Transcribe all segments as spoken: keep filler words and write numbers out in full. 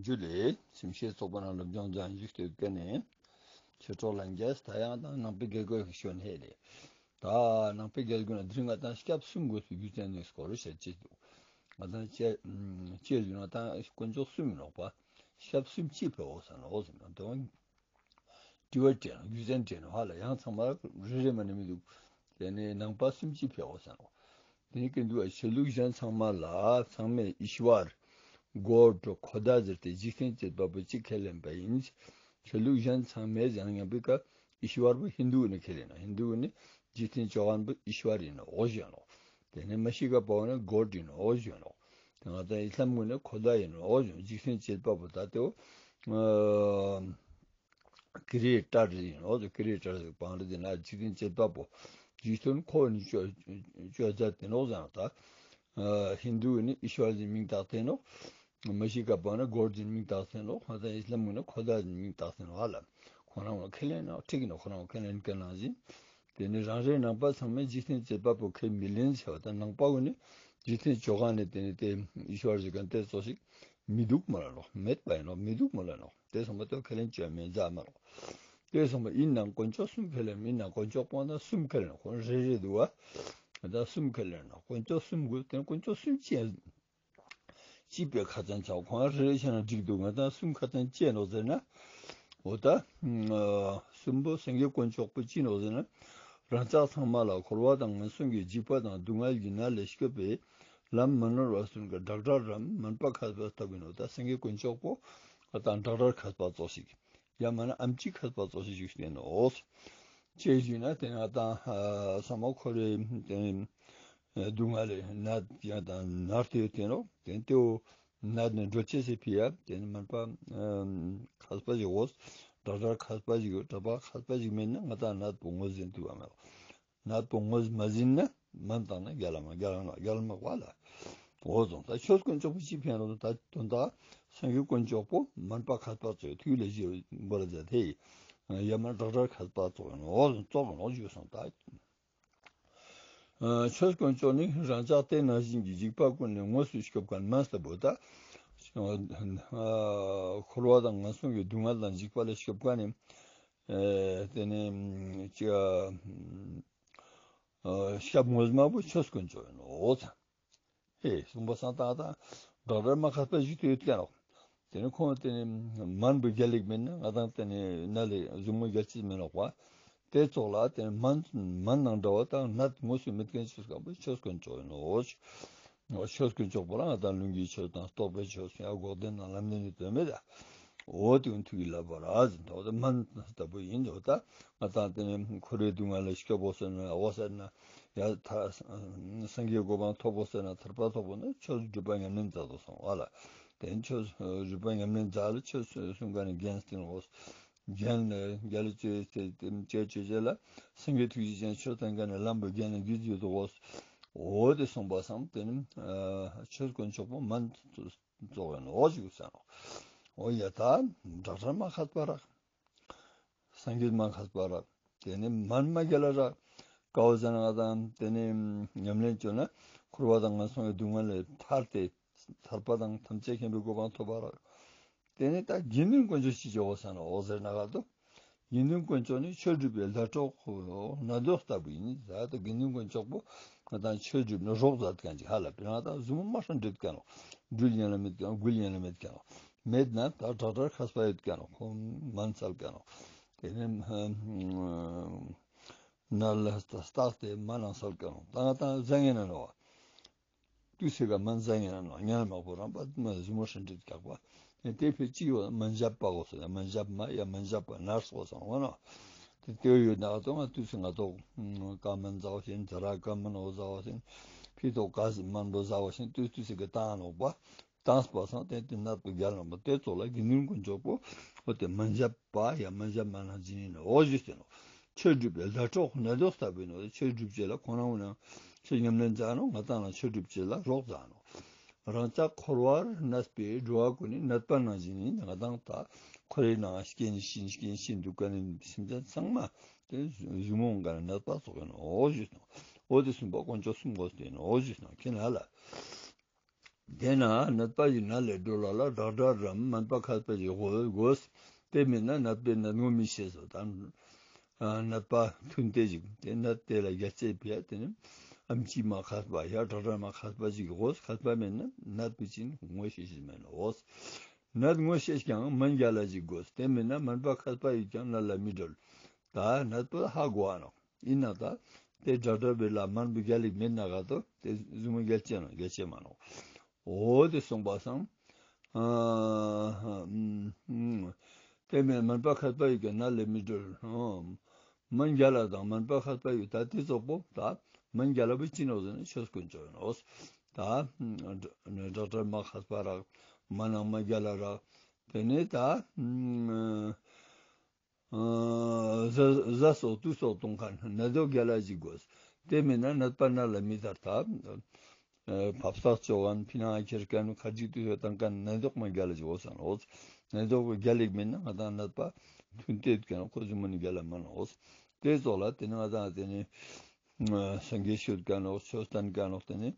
ཇུ་ལེ། སེམས་ཤེས་ཚོགས་པ་ནང་སློབ་སྦྱོང་མཛད་བཞུགས་ཏེ་ཡོད་མཁན་ནི་ཆོས་གྲོགས་ལྷན་རྒྱས། ད་ཡང་ད་ནང་པའི་དགེ་བསྐོས་ཤིག་ཞུ་ནི་ལེ། ད་ནང་པའི་དགེ་བསྐོས་ན་དེ་རིང་ང་ད་སྐྱབས་གསུམ་དགོས་པའི་རྒྱུ་མཚན་ནི་སྐོར་བཤད་ཅེས་འདུག་ང་ད་ཅེས་ཅེས་ཡོད་ན་ད་དཀོན་མཆོག་གསུམ་ཡིན་ནོག་པ། སྐྱབས་གསུམ་ཅི་ཕེ་འོ་ཟེར་ནོག་ཟེར་ན་དེ་དྲི་བ་དྲིས་ན་རྒྱུ་མཚན་དྲིས་ན་ཧ་ལ་ཡང་ཚང་མ་རེ་རེ་མ་ནི་མི་འདུག་དེ་ནས་ནང་པ་གསུམ་ཅི་ཕེ་འོ་ཟེར་ནོག་དེ་ནི་ཀུན་ཏུ་ཆོས་ལུགས་གཞན་ཚང་མ་ལ་ཚང་མས་ཨིཤ་བར་གོཌ་ཁོ་དཱ་ཟེར་ཏེ་འཇིག་རྟེན་བྱེད་པ་པོ་གཅིག་ཁས་ལེན་པ་ཡིན། ཆོས་ལུགས་གཞན་ཚང་མས་ཡང་ཡང་པི་ཀ་ཨིཤ་བར་པོ་ཧིན་དུ་ནི་ཁས་ལེན་ནོག་ཧིན་དུ་ནི་འཇིག་རྟེན་སྤྱོད་མཁན་པོ་ཨིཤ་བར་ཡིན་ནོག་འོ་ཞུ་ནོག་དེ་ནས་མ་ཤི་ཀ་པ་བོ་ནི་གོཌ་ཡིན་ནོག་འོ་ཞུ་ནོག་དེ་ང་ད་ཨི་སི་ལམ་གུན་ནི་ཁོ་དཱ་ཡིན་ནོག་འོ་ཞུ་ནོག་འཇིག་རྟེན་བྱེད་པ་པོ་ད་དེ་བོ་ཀི་རི་ཨེ་ཊར་ཡིན་ནོག་ཀི་རི་ཨེ་ཊར་ཟེར་བང་རི་དེ་ན་འཇིག་རྟེན་བྱེད་པ་པོ་འཇིག་རྟེན་ཁོ་ནི་སྤྱོད་སྤྱོད་མཛད་དེ་ནོག་ཟེར་ནོག་ད་ཧིན་དུ་ནི་ཨིཤ་བར་ཟེར་མིང་བཏགས་ཏེ་ནོག་མ་ཤི་ཀ་པ་ནི་གོཌ་ཟེར་མིང་བཏགས་ཏེ་ནོག་ང་ད་ཨི་སི་ལམ་གུན་ནི་ཁོ་དཱ་ཟེར་མིང་བཏགས་ཏེ་ནོག་ཧ་ལ་ཁོ་རང་ལ་ཁས་ལེན་ནོག་འགྲིག་གི་ནོག་ཁོ་རང་ལ་ཁས་ལེན་མཁན་ནང་བཞིན། དེ་ནི་རང་རེ་ནང་པ་ཚང་མས་འཇིག་རྟེན་བྱེད་པ་པོ་ཁས་མི་ལེན་ཟེར་བ་དང་ནང་པ་གུན་ནི་འཇིག་རྟེན་སྤྱོད་མཁན་ནི་དེ་ནི་དེ་ཨིཤ་བར་ཟེར་མཁན་དེ་ཙོགས་ཤིག་མི་འདུག་མ་ལ་ནོག་མེད་པ་ཡིན་ནོག་མི་འདུག་མ་ལ་ནོག་དེ་ཚང་མ་དེ་ཁས་ལེན་བྱེད་མི་མཛད་མ་ནོག་དེ་ཚང་མ་ཡིན་ནའང་དཀོན་མཆོག་གསུམ་ཁས་ལེན་ཡིན་ནའང་དཀོན་མཆོག་པོ་ན་གསུམ་ཁས་ལེན་ཁོང་རེ་རེ་འདུག་བ། ད་གསུམ་ཁས་ལེན་ནོག་དཀོན་མཆོག་གསུམ་དགོས་དེ་དཀོན་མཆོག་གསུམ་ཅི་ཡང་ཅི་པའི་ཁ་ཚན་ཆ་ཁོང་རེ་རེ་བྱས་ན་འགྲིག་འདུག་ང་ད་གསུམ་ཁ་ཚན་ཅི་ནོག་ཟེར་ན། འོ་ད་གསུམ་པོ་སངས་རྒྱས་དཀོན་མཆོག་པོ་ཅི་ནོག་ཟེར་ན། རང་ཅག་ཚང་མ་ལ་འཁོར་བ་དང་ངན་སོང་གི་འཇིགས་པ་དང་སྡུག་བསྔལ་གྱི་ནད་ལས་སྐྱོབ་པའི་ལམ་མི་ནོར་བ་གསུམ་གྱི་དྲག་སྒྲར་རམ་མན་པ་མཁས་པ་ལྟ་བུ་ཡིན་ནོག་ད་སངས་རྒྱས་དཀོན་མཆོག་པོ་ང་ད་དྲག་སྒྲར་མཁས་པ་ཙོགས་ཤིག་ཡང་མིན་ན་ཨེམ་ཆི་མཁས་པ་ཙོགས་ཤིག་བཞུགས་ཏེ་ནོག་ཅེས་ཞུས་ན་དེ་ང་ད་ཚང་མ་འཁོར་བའི་དེ་སྡུག་བསྔལ་ནད་ཡང་དང་ནར་ཏེ་ཡོད་དེ་ནོག་དེ་དེའོ་ནད་ནི་འགྲོ་ཅེས་སི་ཕི་ཡ་དེ་ནི་མན་པ་མཁས་པ་ཞིག་འོ། དྲག་སྒྲར་མཁས་པ་ཞིག་ཡོད་དྲག་པ་མཁས་པ་ཞིག་མེད་ན་ང་ད་ནད་པོ་ངོས་ཟིན་ཐུབ་པ་མེད། ནད་པོ་ངོས་མ་ཟིན་ན་སྨན་བཏང་ན་རྒྱལ་ལ་མ་རྒྱལ་ལ་མ་རྒྱལ་ལ་མ་བ་ལ། འོ་སོང་ད་ཆོས་དཀོན་མཆོག་པོ་ཅི་ཕན་རོ་ད་དོན་དག་སངས་རྒྱས་དཀོན་མཆོག་པོ་མན་པ་མཁས་པ་ཙོགས་ཐུགས་ལས་བཞི་བོར་མཛད་དེ་ཡི་ཡ་མ་དྲག་སྒྲར་མཁས་པ་ཙོགས་ཡིན་ནོག་འོ་སོང་ཙོགས་ཡིན་ནོག་ཞུས་སོང་ད། ཆོས་དཀོན་མཆོག་ནི་རང་ཅག་དེ་ནང་བཞིན་གྱི་འཇིགས་པ་ཀུན་ནས་དངོས་སུ་སྐྱོབ་མཁན་མན་ལྟ་བུ་ད། འཁོར་བ་དང་ངན་སོང་གི་སྡུག་བསྔལ་དང་འཇིགས་པ་ལས་སྐྱོབ་མཁན་ནི། དེ་ནི་ཅི་སྐྱབས་ངོ་མ་བོ་ཆོས་དཀོན་མཆོག་ཡིན་ནོག་ཨེ་གསུངས་པ་སང་ད་ང་ད་དྲག་སྒྲར་མ་མཁས་པ་ཞིག་ཏུ་ཡོད་ཀྱང་ནོག་དེ་ནི་ཁོང་དེ་ནི་སྨན་པོ་རྒྱལ་ལེགས་མེད་ན་ང་དང་དེ་ནི་ན་ལས་ཟུག་མོ་རྒྱལ་ཅེས་མེད་ནོག་པ། དེ་ཙོགས་ལ་དེ་ནི་སྨན་སྨན་ནང་འདྲ་བ་དང་ནད་དངོས་སུ་མེད་མཁན་ཆོས་སྐམ་པོ་ཆོས་དཀོན་མཆོག་ཡིན་ནོག་ཆོས་དཀོན་མཆོག་པོ་ལ་ང་དང་ལུང་གི་ཆོས་དང་རྟོགས་པའི་ཆོས་ཡང་འགོག་བདེན་དང་ལམ་བདེན་ནི་དོན་མེད་ད། འོ་དེ་ཐུགས་ལ་བབ་ར་ཟེར་ཏེ་འོ་ད་སྨན་ལྟ་བུ་ཡིན་འོ་ད་ང་དང་དེ་ནི་འཁོར་བའི་སྡུག་བསྔལ་ལས་སྐྱོབ་པོ་ཟེར་ན་འོ་ཟེར་ན་ཡ་ད་སངས་རྒྱས་གོ་འཕང་ཐོབ་པོ་ཟེར་ན་ཐར་པ་ཐོབ་པོ་ན་ཆོས་སྒྲུབ་པ་ཉམས་ལེན་མཛད་དོ་སོང་བ་ལ། དེ་ནི་ཆོས་སྒྲུབ་པ་ཉམས་ལེན་མཛད་ལ་ཆོས་གསུང་མཁན་ནི་རྒྱན་སྟེང་འོ་རྒྱན་ལ་རྒྱ་ལ་ཅོས་ཏེ་ཅོས་ཅོས་ཅོས་ལ་སངས་རྒྱས་ཐུགས་རྗེ་ཅན་ཆོས་སྟོན་མཁན་ནི་ལམ་པོ་རྒྱན་ལ་རྒྱུད་ཡོད་དོ་འོ། འོ་དེ་གསུངས་པ་སང་དེ་ནི་ཆོས་དཀོན་མཆོག་པོ་སྨན་ཙོགས་ཡིན་ནོག་ཞུས་ས་ནོག་འོ་ཡ་ད་དྲག་སྒྲར་མ་མཁས་པ་རག་སངས་རྒྱས་མ་མཁས་པ་རག་དེ་ནི་སྨན་མ་རྒྱལ་ལ་རག་ཀ་བོ་ཟེར་ན་ང་དང་དེ་ནི་ཉམས་ལེན་བཅོས་ན་འཁོར་བ་དང་ངན་སོང་གི་སྡུག་བསྔལ་ལས་ཐར་ཏེ་ཐར་པ་དང་ཐམས་ཅད་མཁྱེན་པའི་གོ་འཕང་ཐོབ་པ་རག་དེ་ནི་ད་དགེ་འདུན་དཀོན་མཆོག་ཅི་ཅོ་འོ་ཟེར་ན་འོ་ཟེར་ན་ག་དོ། དགེ་འདུན་དཀོན་མཆོག་ནི་ཆོས་སྒྲུབ་པའི་ལྷ་གྲོགས་ནད་གདོན་ལྟ་བུ་ཡིན། ད་ལྟ་དགེ་འདུན་དཀོན་མཆོག་པོ་ང་དང་ཆོས་སྒྲུབ་ན་རོགས་མཛད་མཁན་ཅིག་ཧ་ལ་པེ་ང་དང་ཟུག་མོ་མ་ཧྲན་འདྲེད་མཁན་ནོག་སྦྲུལ་ཡན་ལ་མེད་མཁན་ནོག་སྦྲུལ་ཡན་ལ་མེད་མཁན་ནོག་མེད་ན་ད་དྲག་སྒྲར་མཁས་པ་ཡོད་མཁན་ནོག་ཁོང་སྨན་སལ་མཁན་ནོག་དེ་ནི་ནད་ལ་བརྟགས་ཏེ་སྨན་ནང་སལ་མཁན་ནོག་ད་ང་དང་བཟང་ངན་ན་ནོག་དུས་སི་ཀ་སྨན་བཟང་ངན་ན་ནོག་ཉན་མག་པོ་རང་པ་མ་ཟུག་མོ་ཧྲན་འདྲེད་ཀྱག་པ། དེ་ཕི་ཅི་ཡོད་སྨན་ཞབས་པ་གོ་སོ་ཡ་སྨན་ཞབས་མ་ཡ་སྨན་ཞབས་པ་ནར་སི་གོ་སོ་འོ་ནོག་དེ་དེ་ཡོད་ན་ང་ཏོ་ང་དུས་སི་ང་ཏོ་ཀ་སྨན་ཟ་བ་ཞིན་ཛ་ར་ཀ་སྨན་འོ་ཟ་བ་ཞིན་ཕི་ཏོ་ཀ་སྨན་པོ་ཟ་བ་ཞིན་དུས་དུས་སི་ཀ་བཏང་ནོག་པ། བཏང་པ་སང་དེ་དེ་ནད་པོ་རྒྱལ་ནོག་པ། དེ་ཙོགས་ལ་དགེ་འདུན་དཀོན་མཆོག་པོ་འོ་དེ་སྨན་ཞབས་པ་ཡ་སྨན་ཞབས་མ་ནང་བཞིན་ཡིན་ནོག་འོ་ཞུས་ཏེ་ནོག་ཆོས་སྒྲུབ་པའི་ལྷ་གྲོགས་ནད་གདོན་ལྟ་བུ་ཡིན་ནོག་ཆོས་སྒྲུབ་ཅེས་ལ་ཁོང་རང་ངོ་ན་ཆོས་ཉམས་ལེན་མཛད་ནོག་ང་དང་ལ་ཆོས་སྒྲུབ་ཅེས་ལ་རོགས་མཛད་ནོག་རང་ཅག་འཁོར་བར་གནས་པའི་འགྲོ་བ་ཀུན་ནི་ནད་པ་ནང་བཞིན་ཡིན། ང་དང་ད་འཁོར་བའི་ནང་སྐྱེ་ནི་ཤི་ནི་སྐྱེ་ནི་ཤི་འདུག་མཁན་ནི་སེམས་ཅན་ཚང་མ་དེ་ཟུག་མོ་འོང་མཁན་ནི་ནད་པ་ཙོགས་ཡིན་ནོག་འོ་ཞུས་ནོག་འོ་དེ་གསུངས་པ་དཀོན་མཆོག་གསུམ་དགོས་ཏེ་ཡིན་ནོག་འོ་ཞུས་ནོག་ཁྱེད་ན་ལ། དེ་ན་ནད་པ་ཞིག་ནད་ལས་སྒྲོལ་ལ་ལ་དྲག་དྲག་རམ་སྨན་པ་མཁས་པ་ཞིག་དགོས་དགོས། དེ་མིན་ན་ནད་པའི་ནད་ངོ་མི་ཤེས་སོ་དང་། ནད་པ་ཐུན་ཏེ་ཞིག་དེ་ནད་དེ་ལ་རྒྱལ་ཆེ་ཕི་ཡ་དེ་ནི་ཨམ་ཆི་མ་མཁས་པ་ཡ་དྲག་དྲག་མ་མཁས་པ་ཞིག་དགོས། མཁས་པ་མིན་ན་ནད་པའི་ཅིན་ངོ་ཤེས་ཤེས་མེད་ནོག། ནད་ངོ་ཤེས་ཀྱང་སྨན་རྒྱལ་ལ་ཞིག་དགོས། དེ་མིན་ན་སྨན་པ་མཁས་པ་ཡིས་ཀྱང་ནད་ལ་མི་སྒྲོལ། ད་ནད་པ་ཧ་གོ་བ་ནོག། ཡིན་ན་ད་དེ་དྲག་དྲག་བེ་ལ་སྨན་པོ་རྒྱལ་ལ་ཞིག་མེད་ན་ག་ཏོ་དེ་ཟུག་མ་རྒྱལ་ཆེ་ནོག། རྒྱལ་ཆེ་མ་ནོག། འོ་དེ་སོང་པ་སང་། ཨ་ཨ་ཨ་དེ་མིན་སྨན་པ་མཁས་པ་ཡིས་ཀྱང་ནད་ལ་མི་སྒྲོལ། སྨན་རྒྱལ་ལ་དང་སྨན་པ་མཁས་པ་ཡིས་ད་དེ་ཙོགས་པོ་ད་སྨན་རྒྱལ་ལ་བོ་ཅི་ནོག་ཟེར་ན་ཆོས་དཀོན་མཆོག་ཡིན་ནོག། ད་དྲག་དྲག་མ་མཁས་པ་རག། སྨན་ནང་མ་རྒྱལ་ལ་རག། དེ་ནས་ད་ཨ་ཟ་ཟ་སོགས་དུག་སོགས་གཏོང་མཁན་ནད་གདོན་རྒྱལ་ལ་ཞིག་དགོས། དེ་མིན་ན་ནད་པ་ནད་ལ་མི་ཐར་ཐབས། ཨ་ཕབ་སག་ཅོ་མཁན་ཕི་ནང་ཁྱེར་མཁན་ཁ་ཅིག་དུག་སོགས་བཏང་མཁན་ནད་གདོན་མ་རྒྱལ་ལ་ཞིག་དགོས་ས་ནོག། ནད་གདོན་རྒྱལ་ལ་ཞིག་མིན་ན་ང་དང་ནད་པ་ཐུན་ཏེ་ཡོད་མཁན་ཁོ་ཟུག་མ་ནི་རྒྱལ་ལ་མ་ནོག། དེ་ཙོགས་ལ་དེ་ནི་ང་དང་དེ་ནི་སངས་རྒྱས་ཤོད་མཁན་ནོག། ཆོས་བསྟན་མཁན་ནོག། དེ་ནི་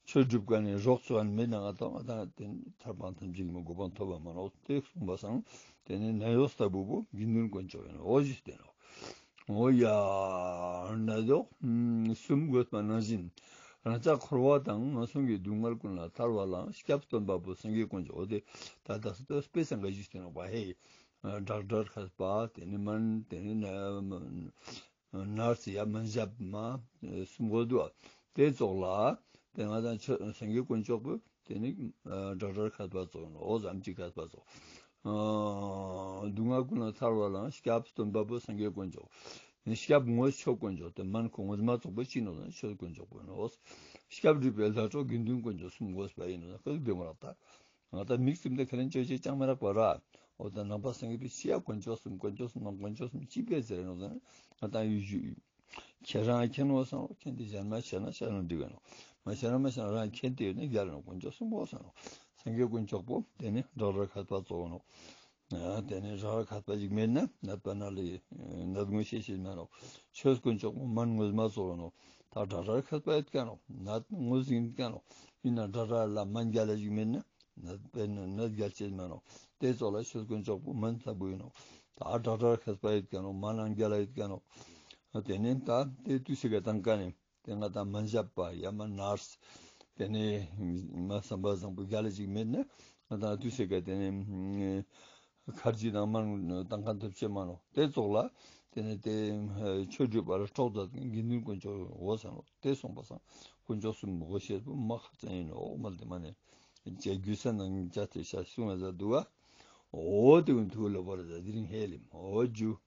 ཆོས་སྒྲུབ་མཁན་ནི་རོགས་ཚོ་ཨན་མེད་ན་ང་དང་ང་དང་དེ་ནི་ཐར་པ་ཐམས་ཅད་མི་གོ་བ་ཐོབ་པ་མ་ནོག། དེ་གསུངས་པ་སང་དེ་ནི་ནད་གཡོག་ལྟ་བུ་བོ་དགེ་འདུན་དཀོན་མཆོག་ཡིན་ནོག། འོ་ཞེས་བསྟན་ནོག། འོ་ཡ། ནད་གཡོག་གསུམ་དགོས་པ་ནང་བཞིན་རང་ཅག་འཁོར་བ་དང་ངན་སོང་གི་སྡུག་བསྔལ་ཀུན་ལས་ཐར་བ་ལ་སྐྱབས་སྟོན་པ་པོ་སངས་རྒྱས་དཀོན་མཆོག། འོ་དེ་ད་ད་སོ་དཔེ་སང་ག་ཞིག་བསྟན་ནོག་པ་ཧེ། དྲག་དྲག་མཁས་པ་དེ་ནི་སྨན་དེ་ནི་ནད་ནར་སི་ཡ་སྨན་ཞབས་མ་གསུམ་དགོས་འདུག། དེ་ཙོགས་ལ་དེ་ང་དང་ཆོས་སངས་རྒྱས་དཀོན་མཆོག་པོ་དེ་ནི་དྲག་དྲག་མཁས་པ་ཙོགས་ནོག། འོ་ཟམ་ཅིག་མཁས་པ་ཙོགས། སྡུག་བསྔལ་ཀུན་ལས་ཐར་བ་ལ་སྐྱབས་སྟོན་པ་པོ་སངས་རྒྱས་དཀོན་མཆོག། སྐྱབས་དངོས་ཆོས་དཀོན་མཆོག་དེ་སྨན་ཁོ་ངོ་མ་ཙོགས་པོ་ཅི་ནོག་ཟེར་ན་ཆོས་དཀོན་མཆོག་པོ་ནོག། སྐྱབས་སྒྲུབ་པའི་ལྷ་གྲོགས་དགེ་འདུན་དཀོན་མཆོག་གསུམ་དགོས་པ་ཡིན་ནོག་ཟེར་ན་ཁོ་ཟུག་བདེ་མོ་རག་ད། ང་དང་མིག་བཙུམ་དེ་ཁས་ལེན་ཅོ་ཅེས་ཅང་མི་རག་པ་ར། འོ་ད་ནང་པ་སངས་རྒྱས་པའི་ཤེས་ཡ་དཀོན་མཆོག་གསུམ་དཀོན་མཆོག་གསུམ་ནང་དཀོན་མཆོག་གསུམ་ཅི་ཕིའ་ཟེར་ནོག་ཟེར་ན་ང་དང་ཡུལ་ཞུ། ཁྱེད་རང་མཁྱེན་འོ་ས་ནོག། མཁྱེན་ཏེ་གཞན་མ་ཤེས་ན་ཤེས་ན་འགྲིག་ག་ནོག། མ་ཤེས་ན་མ་ཤེས་ན་རང་མཁྱེན་ཏེ་ཡོད་ན་རྒྱལ་ནོག། དཀོན་མཆོག་གསུམ་འོ་ས་ནོག། སངས་རྒྱས་དཀོན་མཆོག་པོ་དེ་ནི་དྲག་དྲག་མཁས་པ་ཙོགས་ནོག། དེ་ནི་དྲག་དྲག་མཁས་པ་ཞིག་མེད་ན་ནད་པ་ན་ལེ་ནད་ངོ་ཤེས་ཤེས་མེད་ནོག། ཆོས་དཀོན་མཆོག་པོ་སྨན་ངོ་མ་ཙོགས་ནོག། ད་དྲག་དྲག་མཁས་པ་ཡོད་ཀ་ནོག། ནད་ངོ་ཟིན་ཀ་ནོག། ཡིན་ན་དྲག་དྲག་ལ་སྨན་རྒྱལ་ལ་ཞིག་མེད་ན་ནད་པའི་ནད་རྒྱལ་ཆེས་མེད་ནོག། དེ་ཙོགས་ལ་ཆོས་དཀོན་མཆོག་པོ་སྨན་ལྟ་བུ་ཡིན་ནོག། ད་དྲག་དྲག་མཁས་པ་ཡོད་ཀ་ནོག། སྨན་ནང་རྒྱལ་ལ་ཡོད་ཀ་ནོག། དེ་ནི་ད་དེ་དུས་སི་ག་བཏང་ཀ་ནི་དེ་ང་དང་སྨན་ཞབས་པ་ཡ་མ་ནར་སི་དེ་ནི་མ་བསམ་པ་བཟང་པོ་རྒྱལ་ལ་ཞིག་མེད་ན་ང་དང་དུས་སི་ག་དེ་ནི་ཁར་ཇི་དང་སྨན་བཏང་མཁན་ཐོབ་ཆེས་མ་ནོག། དེ་ཙོགས་ལ་དེ་ནི་དེ་ཆོས་སྒྲུབ་པ་ལ་གྲོགས་མཛད་མཁན་དགེ་འདུན་དཀོན་མཆོག་འོ་ས་ནོག། དེ་སོང་པ་སང་དཀོན་མཆོག་གསུམ་དགོས་ཤེས་པོ་མ་ཁག་ཅན་ཡིན་ནོག། མ་ལ་དེ་མ་ནི་ཅེ་རྒྱུ་ས་ནང་ཅ་དེ་ཤ་གསུང་ང་ཟ་འདུག་ག། འོ་དེ་ཀུན་ཐུགས་ལ་བོར་ཟ་དེ་རིང་ཧེ་ལིམ་འོ་རྒྱུ།